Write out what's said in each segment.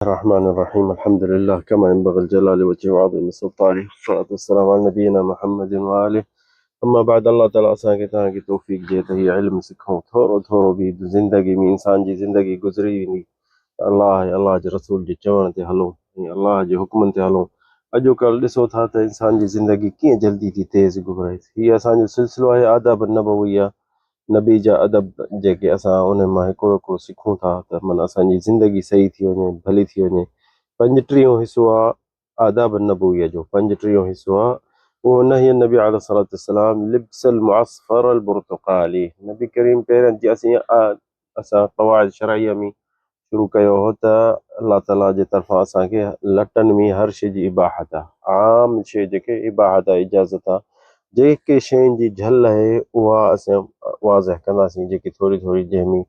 الرحمن الرحيم الحمد لله كما ينبغي الجلال وجهه وعظيم سلطانه والصلاة والسلام على نبينا محمد وآله اما بعد الله تعالي اسان کي توهان کي توفيق ڏي ته هي علم سکون ٿورو ٿورو به زندگي ۾ انسان جي زندگي گذري ويندي ته الله ۽ الله جي رسول جي چوڻ تي هلون ۽ الله جي حڪمن تي هلون اڄوڪلهه ڏسو ٿا ته انسان جي زندگي ڪيئن جلدي ٿي تيز گذري هي اسان جو سلسلو آهي آداب النبويه نبي جا ادب جيڪي اسان انهن مان هڪڙو هڪڙو سکون ٿا ته من اسان جي زندگي صحيح ٿي وڃي ڀلي ٿي وڃي. پنجٽيهون حصو آ آداب النبوية جو پنجٽيهون حصو آ اهو نهي النبي عليه الصلوة والسلام لبس المعصفر البرتقالي نبي ڪريم پهريان جي اسين اسان قواعد شرعيه ۾ شروع ڪيو هو ته الله تعالي جي طرفان اسان کي لٽن ۾ هر شيء جي اباحت آهي، عام شيء جيڪي اباحت آهي، اجازت آهي، جيڪي شين جي جهل آهي اها اسين واضح ڪنداسين، جيڪي ٿوري ٿوري جنهن ۾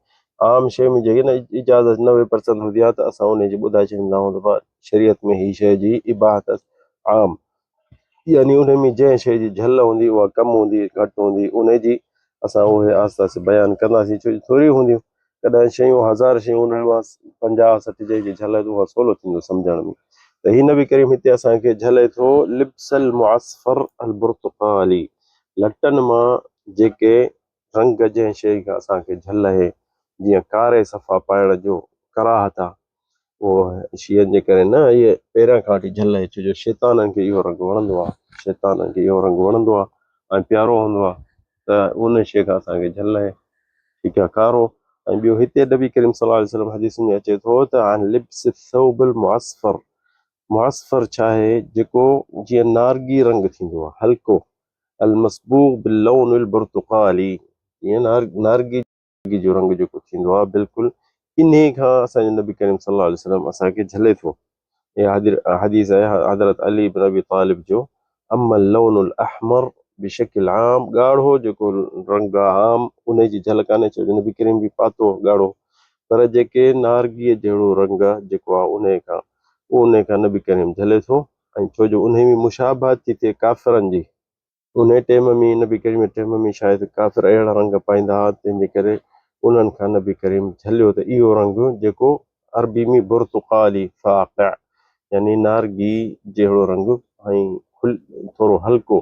عام شيء ۾ جيڪي نه اجازت 90% هوندي آهي ته اسان ان جي ٻڌائي ڇڏيندا آهيون ته شريعت ۾ هي شيء جي اباحت عام يعني انهي ۾ جنهن شيء جي جهل هوندي اها ڪم هوندي گهٽ هوندي انهي جي اسان اهي آهستي آهستي بيان ڪنداسين ڇو جو ٿوري هونديون ڪڏهن شيون هزار شيون انهن مان 50 60 جنهن جي جهل اها سولو ٿيندو سمجهڻ ۾ ته هي نبي ڪريم هتي اسان کي جهلي ٿو لبس المعصفر البرتقالي لٽن مان جيڪي رنگ جنهن شيء کان اسان کي جهل آهي، جيئن ڪاري صفا پائڻ جو ڪراهت آ، اهو شيعن جي ڪري نه، اهي پهريان کان وٺي جهل آهي، ڇو جو شيطانن کي اهو رنگ وڻندو آ، شيطانن کي اهو رنگ وڻندو آ ۽ پيارو هوندو آ ته ان شيء کان اسان کي جهل آهي، ٺيڪ آ، ڪارو ۽ ٻيو هتي نبي ڪريم صلي الله عليه وسلم حديث ۾ اچي ٿو ته عن لبس الثوب المعصفر، معصفر ڇا آهي؟ جيڪو جيئن نارگي رنگ ٿيندو آ، هلڪو، المصبوغ باللون البرتقالي جيئن نارنگي جو رنگ جيڪو ٿيندو آهي بلڪل انهي کان اسان جو نبي ڪريم صلي الله عليه وسلم اسان کي جهلي ٿو. اها حديث آهي حضرت علي بن ابي طالب جو اما اللون الاحمر بشڪل عام ڳاڙهو جيڪو رنگ آهي عام انهي جي جهل ڪانهي ڇو جو نبي ڪريم به پاتو ڳاڙهو پر جيڪي نارنگي جهڙو رنگ جيڪو آهي انهي کان انهي کان نبي ڪريم جهلي ٿو. ۽ ڇو جو انهي ۾ مشابهت ٿي ٿئي ڪافرن جي. انهي ٽيم ۾ نبي ڪريم جي ٽيم ۾ شايد ڪافر اهڙا رنگ پائيندا ها تنهن جي ڪري انهن کان نبي ڪريم جهليو ته اهو رنگ جيڪو عربي ۾ برتقالي فاقع يعني نارگي جهڙو رنگ ۽ ٿورو هلڪو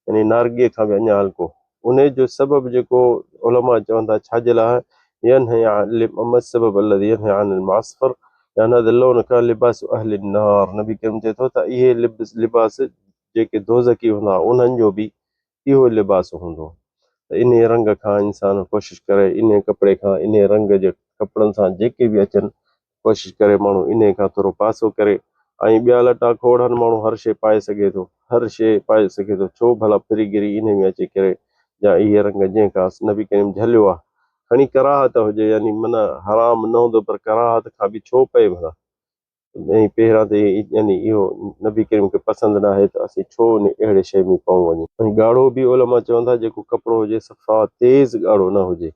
يعني نارگي کان به اڃا هلڪو انهي جو سبب جيڪو علماء چون ٿا ڇا جي لاء ينهي ما السبب الذي ينهي عن المعصفر لان هذا اللون كان لباس اهل النار نبي ڪريم چئي ٿو ته اهي لباس جيڪي دوزخي هوندا انهن جو به اهو لباس هوندو ته انهي رنگ کان انسان ڪوشش ڪري انهي ڪپڙي کان انهي رنگ جي ڪپڙن سان جيڪي به اچن ڪوشش ڪري ماڻهو انهي کان ٿورو پاسو ڪري ۽ ٻيا لٽا کوڙ هن ماڻهو هر شيء پائي سگهي ٿو هر شيء پائي سگهي ٿو ڇو ڀلا ڦري گري انهي ۾ اچي ڪري جا اهي رنگ جنهن کان نبي ڪريم جهليو آهي کڻي ڪراهت هجي يعني معنيٰ حرام نه هوندو پر ڪراهت کان به ڇو پئي ڀلا ۽ پهريان ته يعني اهو نبي ڪريم کي پسند نه آهي ته اسين ڇو انهي اهڙي شيء ۾ پئون وڃي. ۽ ڳاڙهو به علماء چون ٿا جيڪو ڪپڙو هجي صفا تيز ڳاڙهو نه هجي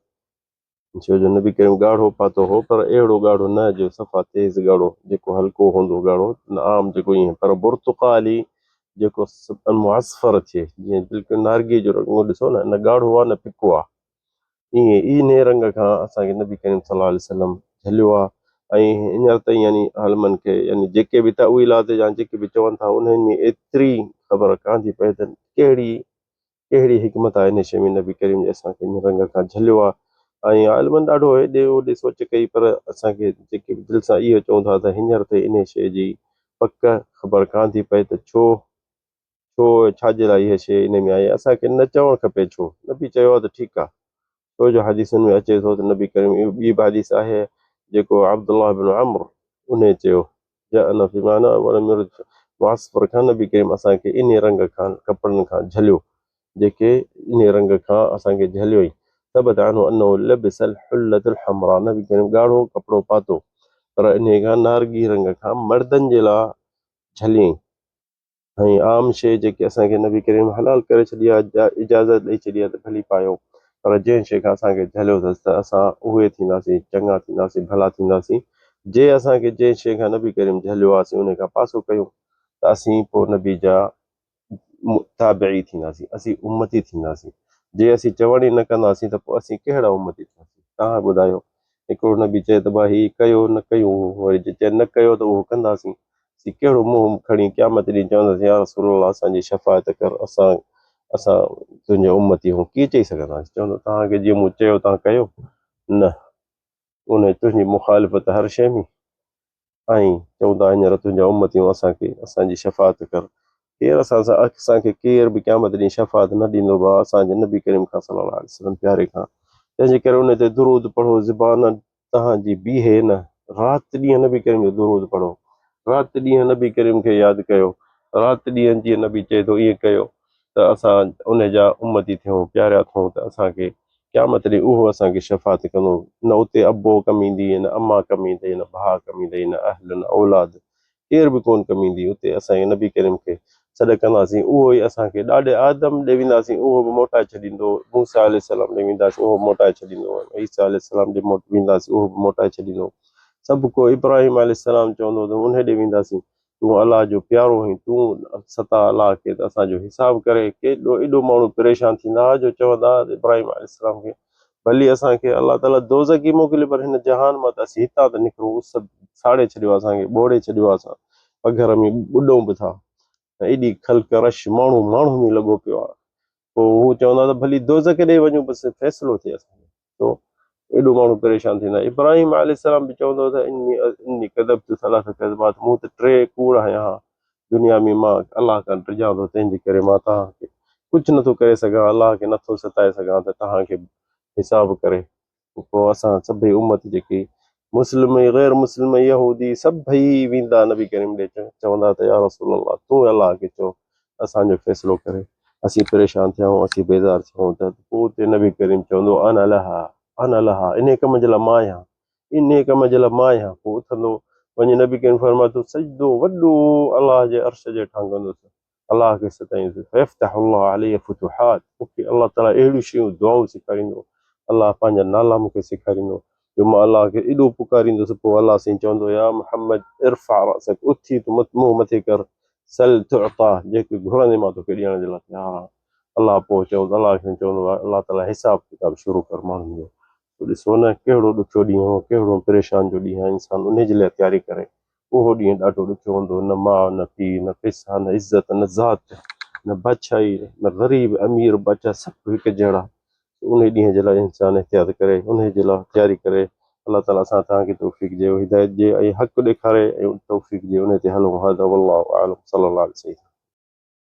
ڇو جو نبي ڪريم ڳاڙهو پاتو هو پر اهڙو ڳاڙهو نه جو صفا تيز ڳاڙهو جيڪو هلڪو هوندو ڳاڙهو نه عام جيڪو ائين پر برتقالي جيڪو معصفر ٿئي جيئن بلڪل نارگي جو رنگ ڏسو نه نه ڳاڙهو آهي نه ڦڪو آهي ائين انهي رنگ کان اسان کي نبي ڪريم صلي الله عليه وسلم جهليو آهي ۽ هينئر تائين يعني عالمن کي يعني جيڪي به تاويلات يا جيڪي به چون ٿا انهن ۾ ايتري خبر ڪانه ٿي پئي ته ڪهڙي ڪهڙي حڪمت آهي انهي شيء ۾ نبي ڪريم جي اسان کي ان رنگ کان جهليو آهي ۽ عالمن ڏاڍو هيڏي هوڏي سوچ ڪئي پر اسان کي جيڪي به دل سان اهو چئون ٿا ته هينئر تائين انهي شيء جي پڪ خبر ڪانه ٿي پئي ته ڇو ڇو ڇا جي لاء اها شيء انهي ۾ آئي اسان کي نه چوڻ کپي ڇو نبي چيو آهي ته ٺيڪ آهي ڇو جو حديثن ۾ اچي ٿو ته نبي ڪريم اهو ٻي به حديث آهي جيڪو عبدالله بن عمرو انهي چيو جاءنا في معنيٰ ولم يرد معصفر کان نبي ڪريم اسان کي انهي رنگ کان ڪپڙن کان جهليو جيڪي انهي رنگ کان اسان کي جهليو ئي ثبت عنه انه لبس الحلة الحمراء نبي ڪريم ڳاڙهو ڪپڙو پاتو پر انهي کان نارگي رنگ کان مردن جي لاء جهليائين. ۽ عام شيء جيڪي اسان کي نبي ڪريم حلال ڪري ڇڏي آهي اجازت ڏئي ڇڏي آهي ته ڀلي پايو پر جنهن شيء کان اسان کي جهليو اٿس ته اسان اهي ٿينداسين چڱا ٿينداسين ڀلا ٿينداسين جي اسان کي جنهن شيء کان نبي ڪريم جهليو آهي اسين ان کان پاسو ڪيون ته اسين پوء نبي جا تابعي ٿينداسين اسين امتي ٿينداسين جي اسين چوڻ ئي نه ڪنداسين ته پوء اسين ڪهڙا امتي ٿياسين توهان ٻڌايو. هڪڙو نبي چئي ته ڀاء هي ڪيو نه ڪيون وري جي چئي نه ڪيو ته اهو ڪنداسين. اسين ڪهڙو منهن کڻي قيامت ڏينهن چونداسين يا رسول الله اسان جي شفاعت ڪر اسان اسان تنهنجا امتي هون ڪيئن چئي سگهنداسين؟ چوندو توهان کي جيئن مون چيو توهان ڪيو نه ان تنهنجي مخالفت هر شيء ۾ ۽ چئون ٿا هينئر تنهنجا امتي هون اسان کي اسان جي شفاعت ڪر ڪير اسان سان اسان کي ڪير به قيامت ڏينهن شفاعت نه ڏيندو ڀاء اسان جي نبي ڪريم کان صلي الله عليه وسلم پياري کان تنهن جي ڪري ان تي درود پڙهو زبان توهان جي بيهي نه رات ڏينهن نبي ڪريم جو درود پڙهو رات ڏينهن نبي ڪريم کي ياد ڪيو رات ڏينهن جيئن نبي چئي ٿو ائين ڪيو ته اسان ان جا امتي ٿيون پياريا ٿيون ته اسان کي قيامت ڏينهن اهو اسان کي شفاعت ڪندو نه اتي ابو ڪم ايندي نه اما ڪم ايندي نه ڀاء ڪم ايندي نه اهل نه اولاد ڪير به ڪونه ڪم ايندي، اتي اسان کي نبي ڪريم کي سڏ ڪنداسين، اهو ئي اسان کي ڏاڏي آدم ڏي وينداسين، اهو به موٽائي ڇڏيندو، موسيٰ عليه السلام ڏي وينداسين، اهو به موٽائي ڇڏيندو، عيسيٰ عليه السلام ڏي وينداسين، اهو به موٽائي ڇڏيندو، سڀ ڪو ابراهيم عليه السلام چوندو ته انهي ڏي وينداسين، تون الله جو پيارو آهين، تون ستا الله کي ته اسان جو حساب ڪري، ڪيڏو ايڏو ماڻهو پريشان ٿيندا جو چوندا ته ابراهيم عليه السلام کي ڀلي اسان کي الله تعاليٰ دوزخ ئي موڪلي پر هن جهان مان ته اسين هتان ته نڪرون، اس ساڙي ڇڏيو آهي اسان کي، ٻوڙي ڇڏيو آهي اسان پگهر ۾ ٻڏون به ٿا ۽ ايڏي خلق رش ماڻهو ماڻهو ۾ لڳو پيو آهي. پوء هو چوندا ته ڀلي دوزخ ڏي وڃون بس فيصلو ٿئي اسان جو. تو ايڏو ماڻهو پريشان ٿيندا. ابراهيم عليه السلام به چوندو ته اني اني ڪذبت ثلاث ڪذبات مون ته ٽي ڪوڙ هنيا ها دنيا ۾ مان الله کان ڊڄان ٿو تنهن جي ڪري مان توهان کي ڪجهه نٿو ڪري سگهان الله کي نٿو ستائي سگهان ته توهان کي حساب ڪري پوء اسان سڀئي امت جيڪي مسلم ۽ غير مسلم يهودي سڀئي ويندا نبي ڪريم ڏي چوندا ته يا رسول الله تون الله کي چئو اسان جو فيصلو ڪري اسين پريشان ٿيا آهيون اسين بيزار ٿيا آهيون ته پوء اتي نبي ڪريم چوندو انا لها انا لها انهي ڪم جي لاء مان آهيان انهي ڪم جي لاء مان آهيان پوء اٿندو وڃي نبي ڪريم فرمائي ٿو سجدو وڏو الله جي عرش جي هيٺان ڪندس الله کي ستائيندس فيفتح الله علي فتوحات مون کي الله تعالي اهڙيون شيون دعائون سيکاريندو الله پنهنجا نالا مون کي سيکاريندو جو مان الله کي ايڏو پڪاريندس پوء الله سائين چوندو يا محمد ارفع راسك اٿي تون منهن مٿي ڪر سل تعطا جيڪي گهرندين مان توکي ڏيڻ جي لاء تيار آهيان الله پوء چوندو الله کي چوندو الله تعالي حساب ڪتاب شروع ڪر ماڻهن جو سو ڏسو نه ڪهڙو ڏکيو ڏينهن هو ڪهڙو پريشان جو ڏينهن آهي انسان انهي جي لاء تياري ڪري اهو ڏينهن ڏاڍو ڏکيو هوندو نه ماء نه پيء نه پئسا نه عزت نه ذات نه بادشاهي نه غريب امير بادشاهه سڀ هڪ جهڙا انهي ڏينهن جي لاء انسان احتياط ڪري انهي جي لاء تياري ڪري الله تعالي اسان توهان کي توفيق ڏي هدايت ڏي ۽ حق ڏيکاري ۽ توفيق ڏي انهي تي هلون هذا والله اعلم صلي الله عليه سيدنا.